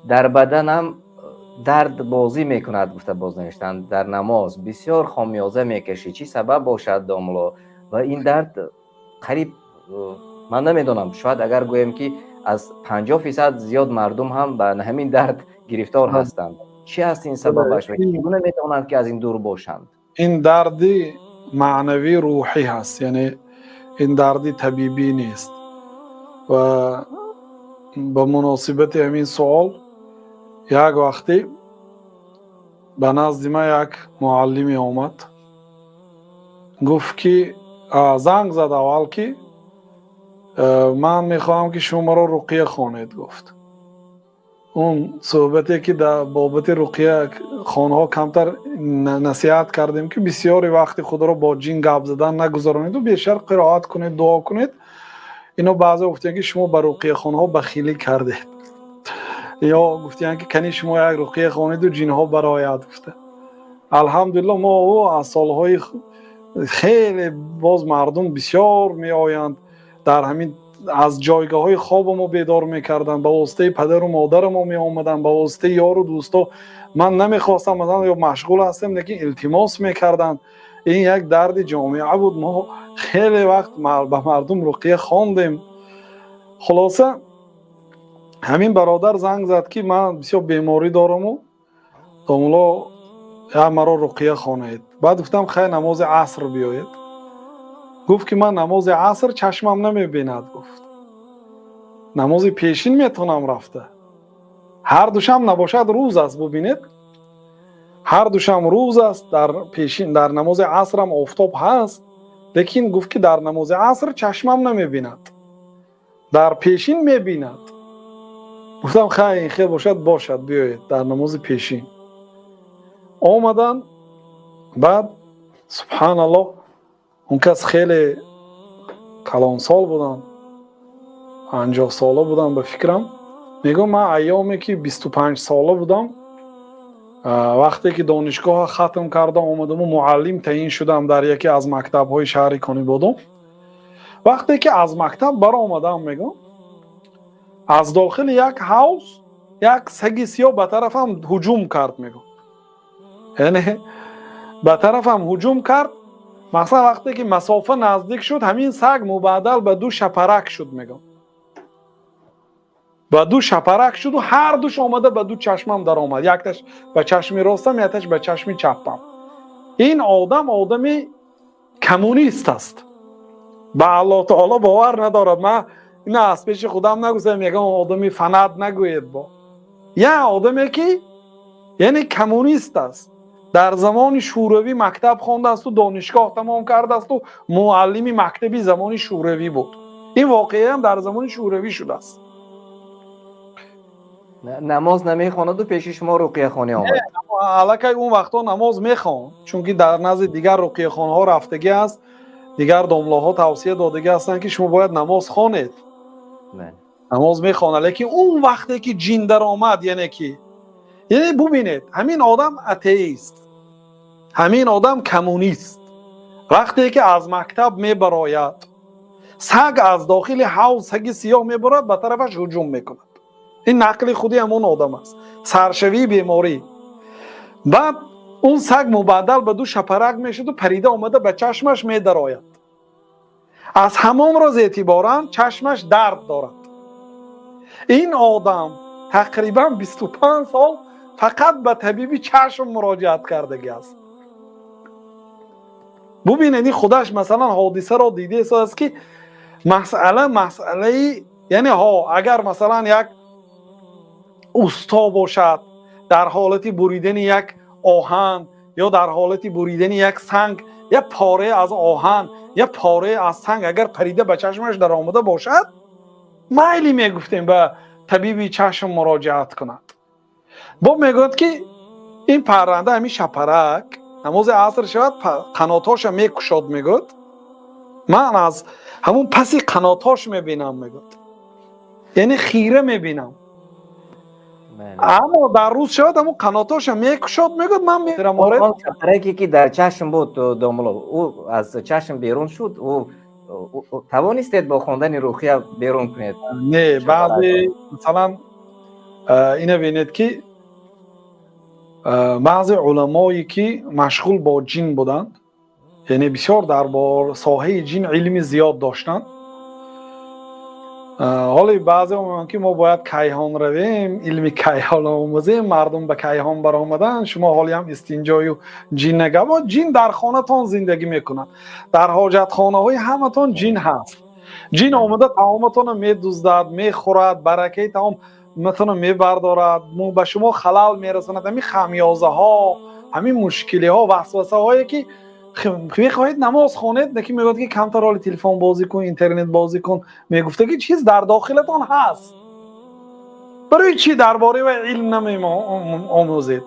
Дар баданам дард бозӣ мекунад, гуфта боз навиштанд, дар намоз бисёр хомёза мекашӣ, чӣ сабаб бошад, домло? Ва ин дард қариб, ман намедонам, шояд агар гӯем, ки аз 50% зиёд мардум ҳам ба ҳамин дард гирифтор ҳастанд. Чӣ ҳаст ин сабабаш ва чӣ гуна метавонанд, ки аз ин дур бошанд? Ин дарди маънавӣ, рӯҳӣ ҳаст, яъне ин дарди табибӣ нест. Ва ба муносибати ҳамин суол, як вақте ба назди ман як муаллиме омад, гуфт ки, занг зад аввал, ки ман мехоҳам, ки шумо маро руқия хонед, гуфт. Он суҳбате ки дар бобати руқия хонҳо камтар насиҳат кардем, ки бисёре вақти худро бо ҷин гап задан нагузаронеду бештар қироат кунед, дуо кунед. Ино баъзе гуфтанд, ки шумо ба руқияхонҳо бахилӣ кардед, ё гуфтанд, ки кани шумо як руқия хонеду ҷинҳо барояд, гуфта. Алҳамдулилло, мо аз солҳои хеле боз мардум бисёр меоянд, дар ҳамин аз ҷойгоҳҳои хоба мо бедор мекарданд, ба воситаи падару модари мо меомаданд, ба воситаи ёру дӯсто. Ман намехостам, масалан, ё машғул ҳастем, лекин илтимос мекарданд. Ин як дарди ҷомеа буд. Мо хеле вақт ба мардум руқия хондем. Хулоса, ҳамин бародар занг зад, ки ман бисёр беморӣ дораму, домулло, як маро руқия хонед. Баъд гуфтам: «Хайр, намози аср биёед». Гуфт, ки ман намози аср чашмам намебинад, гуфт, намози пешин метавонам рафта. Ҳар душам набошад, рӯз аст, бубинед, ҳар душам рӯз аст. Дар пешин, дар намози асрам офтоб ҳаст, лекин гуфт, ки дар намози аср чашмам намебинад, дар пешин мебинад. Гуфтам: «Хайр, ин хел бошад, бошад, биёед». Дар намози пешин омаданд. Баъд, субҳаналлоҳ, он кас хеле калонсол буданд, 50 сола будам ба фикрам. Мегӯям, ман айёме ки 25 сола будам, вақте ки донишгоҳа хатм кардам, омадаму муаллим таъин шудам дар яке аз мактабҳои шаҳри Конибодом. Вақте ки аз мактаб баромадам, мегӯям, аз дохили як ҳавз як саги сиёҳ ба тарафам ҳуҷум кард, мегӯям, яъне ба тарафам ҳуҷум кард. Мақсад, вақте ки масофа наздик шуд, ҳамин саг мубаддал ба ду шапарак шуд, мегӯям, ба ду шапарак шуду ҳар душ омада ба ду чашмам даромад, якташ ба чашми ростам, якташ ба чашми чаппам. Ин одам одами коммунист аст, ба Аллоҳ таоло бовар надорад. Ман ина аз пеши худам нагӯзам, ягон одами фанат нагӯед, бо як одаме ки, яъне, коммунист аст, дар замони шӯравӣ мактаб хондаасту донишгоҳ тамом кардаасту муаллими мактаби замони шӯравӣ буд. Ин воқеаам дар замони шӯравӣ шудааст. Намоз намехонаду пеши шумо руқияхонӣ омад? Аллакай он вақтҳо намоз мехонд, чунки дар назди дигар руқияхонҳо рафтагӣ аст, дигар домлоҳо тавсия додагӣ ҳастанд, ки шумо бояд намоз хонед. Намоз мехонад, лекин он вақте ки ҷин даромад, яъне ки, яъне бубинед, ҳамин одам атеист, ҳамин одам коммунист, вақте ки аз мактаб мебарояд, саг аз дохили ҳавз, саги сиёҳ мебарад, ба тарафаш ҳуҷум мекунад. Ин нақли худи ҳамон одам аст. Саршавии беморӣ, баъд он саг мубаддал ба ду шапарак мешуду парида омада ба чашмаш медарояд. Аз ҳамон рӯз эътиборан чашмаш дард дорад. Ин одам тақрибан 25 сол фақат ба табиби чашм муроҷиат кардагӣ аст. Бубинед, ин худаш, масалан, ҳодисаро дида истодааст, ки масъала масъалаи, яъне, ҳо, агар, масалан, як усто бошад, дар ҳолати буридани як оҳан ё дар ҳолати буридани як санг, як пора аз оҳан, як пора аз санг агар парида ба чашмаш даромада бошад, майли, мегуфтем, ба табиби чашм муроҷиат кунад. Бо мегӯяд, ки ин парранда, ҳамин шапарак, намози аср шавад, қанотҳоша мекушод, мегӯяд, ман аз ҳамун паси қанотҳош мебинам, мегӯяд, яъне хира мебинам. Аммо дар рӯз шавад, ҳамун қанотҳоша мекушод, мегӯяд, ман Шапараке ки дар чашм буд, домулло, ӯ аз чашм берун шуд? Ӯ тавонистед бо хондани руқия берун кунед? Не, баъзе, масалан, Ина бинед, ки баъзе уламое, ки машғул бо ҷин буданд, яъне бисёр дар соҳаи ҷин илми зиёд доштанд. Ҳоле баъзе мегӯянд, ки мо бояд кайҳон равем, илми кайҳон омӯзем, мардум ба кайҳон баромаданд, шумо ҳолиам истинҷою ҷин нагабо. Ҷин дар хонатон зиндагӣ мекунад, дар ҳоҷатхонаҳои ҳаматон ҷин ҳаст. Ҷин омада таоматонро медуздад, мехӯрад, баракаи таоматонро мебардорад, ба шумо халал мерасонад. Ҳамин хамёзаҳо, ҳамин мушкилиҳо, васвасаҳое, ки мехоҳед намоз хонед, лекин мегӯяд, ки камтар ҳоли телефон бозӣ кун, интернет бозӣ кун, мегуфтаги чиз дар дохилатон ҳаст. Барои чӣ дар бораи вай илм намеомӯзед?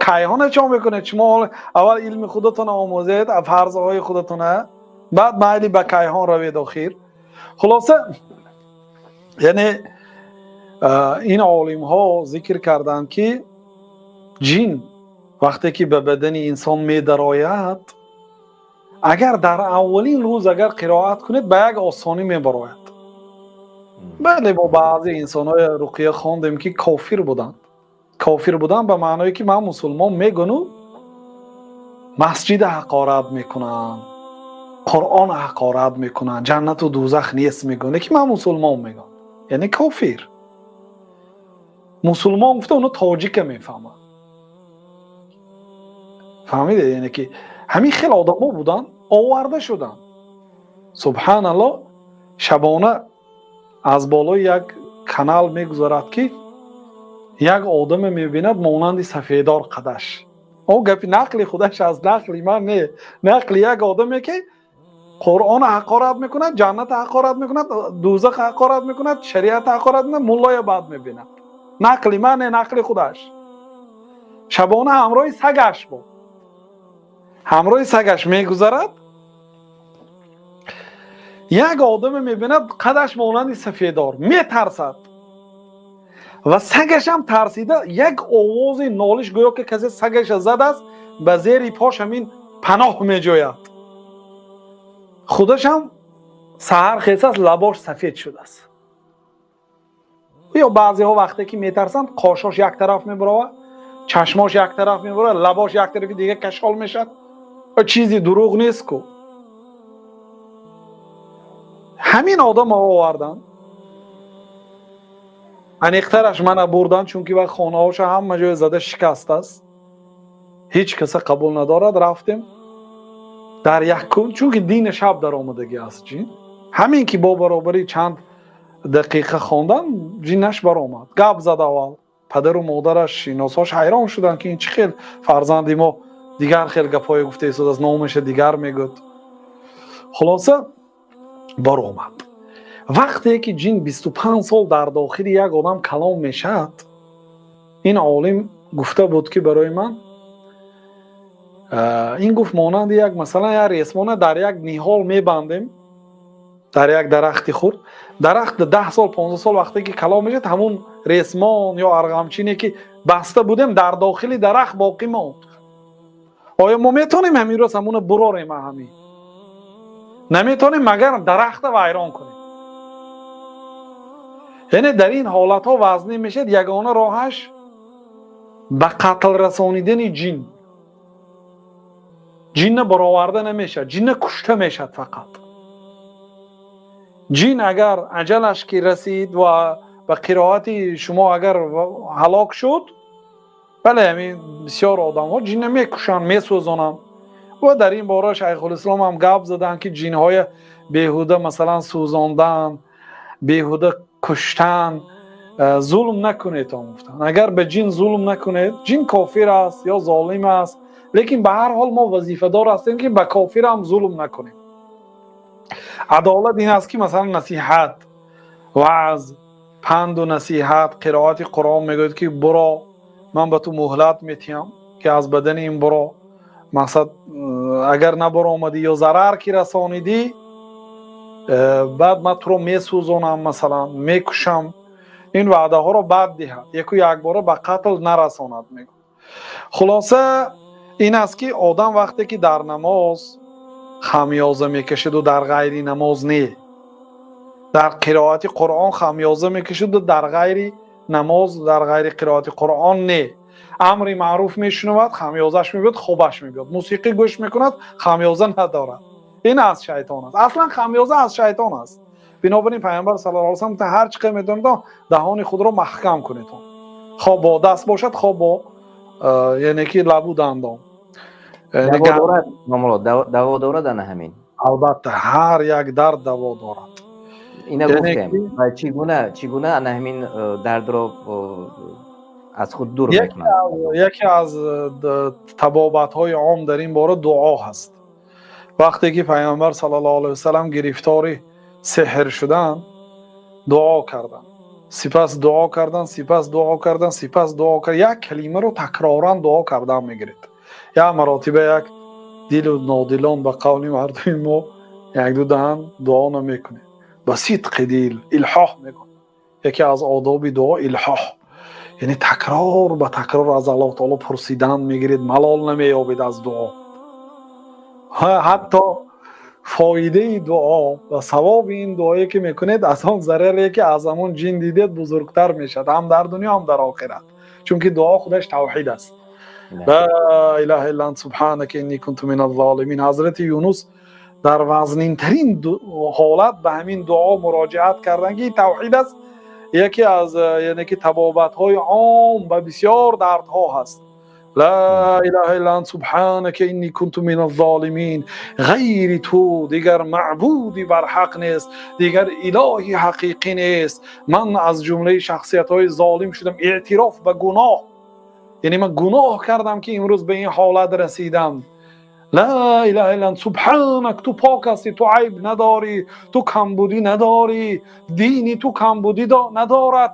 Кайҳона чо мекунед шумо? Аввал илми худатонро омӯзед, фарзҳои худатона, баъд майли ба кайҳон равед. Охир, хулоса, яъне ин олимҳо зикр карданд, ки ҷин вақте ки ба бадани инсон медарояд, агар дар аввалин рӯз агар қироат кунед, ба як осонӣ мебарояд. Бале, бо баъзе инсонҳои руқия хондем, ки кофир буданд. Кофир буданд ба маъное, ки ман мусулмон мегуну масҷида ҳақорат мекунанд, Қуръон ҳақорат мекунанд, ҷаннату дӯзах нест мегӯянд, лекин ман мусулмон мегӯям, яъне кофир. Мусулмон гуфта, оно тоҷика мефаҳманд, фаҳмиде? Яъне ки ҳамин хел одамо буданд, оварда шуданд. Субҳаналлоҳ, шабона аз болои як канал мегузарад, ки як одаме мебинад, монанди сафедор қадаш. О, гапи нақли худаш аст, нақли ман не, нақли як одаме, ки Қуръона ҳақорат мекунад, ҷанната ҳақорат мекунад, дӯзаха ҳақорат мекунад, шариата ҳақорат мекунад, муллоя бад мебинад. Нақли ман не, нақли худаш. Шабона ҳамроҳи сагаш буд, ҳамроҳи сагаш мегузарад, як одаме мебинад, қадаш монанди сафедор, метарсад ва сагашам тарсида, як овози нолиш, гӯё ки касе сагаша задааст, ба зери пош ҳамин паноҳ меҷояд. Худашам саҳар хесааст, лабош сафед шудааст. Ё баъзеҳо вақте ки метарсанд, қошош як тараф мебаровад, чашмош як тараф мебаровад, лабош як тарафи дига кашол мешавад. Чизи дурӯғ нест ку. Ҳамин одамро оварданд, аниқтараш мана бурданд, чунки вай хонаҳоша ҳама ҷое зада шикастааст, ҳеҷ каса қабул надорад. Рафтем дар якум, чунки дини шаб даромадагӣ аст ҷин. Ҳамин ки бо баробари чанд дақиқа хондан, ҷиннаш баромад, гап зад. Аввал падару модараш, шиносҳош ҳайрон шуданд, ки ин чӣ хел фарзанди мо дигар хел гапҳое гуфта истодааст, номаша дигар мегӯяд. Хулоса, баромад. Вақте ки ҷин 25 сол дар дохили як одам калом мешавад, ин олим гуфта буд, ки барои ман ин гуфт, монанди як, масалан, як ресмона дар як ниҳол мебандем, дар як дарахти хурд. Дарахт 10 сол, 15 сол вақте ки калом мешавад, ҳамун ресмон ё арғамчине, ки баста будем, дар дохили дарахт боқӣ монд. Оё мо метавонем ҳамин рӯз ҳамуна бурорем? Ҳамин наметавонем, магар дарахта вайрон кунем. Яъне дар ин ҳолатҳо вазнин мешавад. Ягона роҳаш ба қатл расонидани ҷин. Ҷинна бароварда намешавад, ҷинна кушта мешавад фақат. Ҷин агар аҷалаш ки расид ва ба қироати шумо агар ҳалок шуд, бале, ҳамин бисёр одамҳо ҷинна мекушанд, месӯзонанд. Ва дар ин бора Шайхулислом ҳам гап заданд, ки ҷинҳоя беҳуда, масалан, сӯзондан, беҳуда куштан, зулм накунед, он гуфтанд. Агар ба ҷин зулм накунед, ҷин кофир аст ё золим аст, лекин ба ҳар ҳол мо вазифадор ҳастем, ки ба кофирам зулм накунем. Адолат ин аст, ки масалан насиҳат, ваъз, панду насиҳат, қироати Қуръон, мегӯяд, ки буро, ман ба ту муҳлат метиҳам, ки аз бадани ин буро. Мақсад, агар набаромадӣ ё зарар ки расонидӣ, баъд ман туро месӯзонам, масалан, мекушам. Ин ваъдаҳоро баъд диҳад, яку якбора ба қатл нарасонад, мегӯ. Хулоса, ин аст, ки одам вақте ки дар намоз хамёза мекашиду, дар ғайри намоз не, дар қироати Қуръон хамёза мекашиду, дар ғайри Намоз, дар ғайри қироати Қуръон не. Амри маъруф мешунавад, хамёзаш мебиёд, хобаш мебиёд. Мусиқӣ гӯш мекунад, хамёза надорад. Ин аз шайтон аст. Аслан хамёза аз шайтон аст. Бинобар ин Пайғамбар саллаллоҳу алайҳи васаллам ҳар чӣ қадр метавонед, даҳони худро маҳкам кунед, хоҳ бо даст бошад, хоҳ бо, яъне ки, лабу дандон. Даво дорад ана ҳамин? Албатта, ҳар як дард даво дорад. Ина гуфтем, чӣ гуна ана ҳамин дардро аз худ дур мекунад? Яке аз табобатҳои ом дар ин бора дуо ҳаст. Вақте ки Пайғамбар саллаллоҳу алайҳи васаллам гирифтори сеҳр шуданд, дуо карданд, сипас дуо кардан, сипас дуо кардан, сипас дуо кард. Як калимаро такроран дуо кардан мегиред. Як маротиба як дилу нодилон, ба қавли мардуми мо, якду даҳан дуо намекунед, ба сидқи дил илҳоҳ мекунед. Яке аз одоби дуо илҳоҳ, яъне такрор ба такрор аз Аллоҳ таоло пурсидан мегиред, малол намеёбед аз дуо. Ҳатто фоидаи дуо ва савоби ин дуое ки мекунед, аз он зараре ки аз ҳамон ҷин дидед бузургтар мешавад, ҳам дар дунё, ҳам дар охират, чунки дуо худаш тавҳид аст. لا إله إلا أنت سبحانك إني كنت من الظالمين. Ҳазрати Юнус дар вазнинтарин ҳолат ба ҳамин дуо муроҷиат карданд, ки тавҳид аст. Яке аз, яъне ки, табобатҳои ом ба бисёр дардҳо ҳаст. لا إله إلا أنت سبحانك إني كنت من الظالمين. Ғайри ту дигар маъбуди барҳақ нест, дигар илоҳи ҳақиқӣ нест. Ман аз ҷумлаи шахсиятҳои золим шудам. Эътироф ба гуноҳ, яъне ман гуноҳ кардам, ки имрӯз ба ин ҳолат расидам. لا إله إلا أنت سبحانك. Ту пок ҳастӣ, ту айб надорӣ, ту камбудӣ надорӣ, дини ту камбудӣ надорад.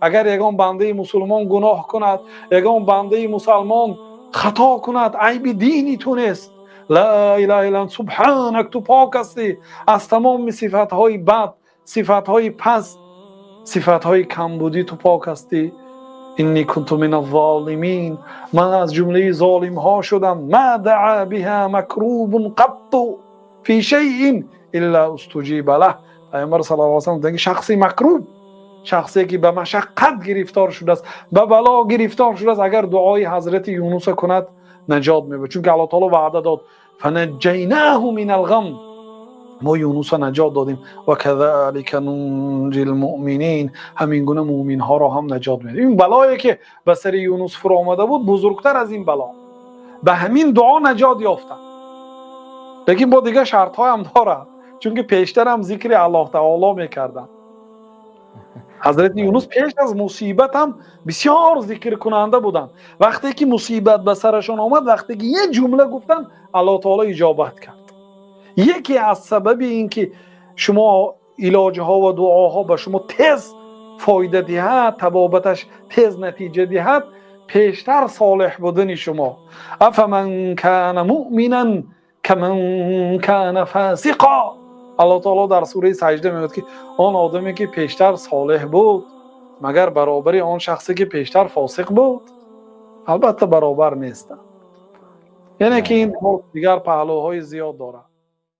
Агар ягон бандаи мусулмон гуноҳ кунад, ягон бандаи мусалмон хато кунад, айби дини ту нест. لا إله إلا أنت سبحانك. Ту пок ҳастӣ аз тамоми сифатҳои бад, сифатҳои паст, сифатҳои камбудӣ, ту пок ҳастӣ. إني كنت من الظالمين. Ман аз ҷумлаи золимҳо шудам. ما دعا بها مكروب قط في شيء إلا استجيب له. Пайғамбар саллаллоҳу алайҳи васаллам гуфтанд, ки шахси макруб, шахсе ки ба машаққат гирифтор шудааст, ба бало гирифтор шудааст, агар дуои ҳазрати Юнуса кунад, наҷот мебарад, чунки Аллоҳ таоло ваъда дод: فنجيناه من الغم. Мо Юнуса наҷот додем. وكذلك ننجي المؤمنين. Ҳамин гуна муъминҳоро ҳам наҷот медиҳем. Ин балое ки ба сари Юнус фуромада буд, бузургтар аз ин бало, ба ҳамин дуо наҷот ёфтанд. Лекин бо дигар шартҳоям дорад, чунки пештарам зикри Аллоҳ таоло мекарданд. Ҳазрати Юнус пеш аз мусибатам бисёр зикркунанда буданд. Вақте ки мусибат ба сарашон омад, вақте ки як ҷумла гуфтанд, Аллоҳ таоло иҷобат кард. Яке аз сабаби ин ки шумо илоҷҳо ва дуоҳо ба шумо тез фоида диҳад, табобаташ тез натиҷа диҳад, пештар солеҳ будани шумо. أفمن كان مؤمنا كمن كان فاسقا. Аллоҳ таоло дар сураи Саҷда мегӯяд, ки он одаме ки пештар солеҳ буд, магар баробари он шахсе ки пештар фосиқ буд? Албатта, баробар нестанд. Яъне ки ин дигар паҳлӯҳои зиёд дорад.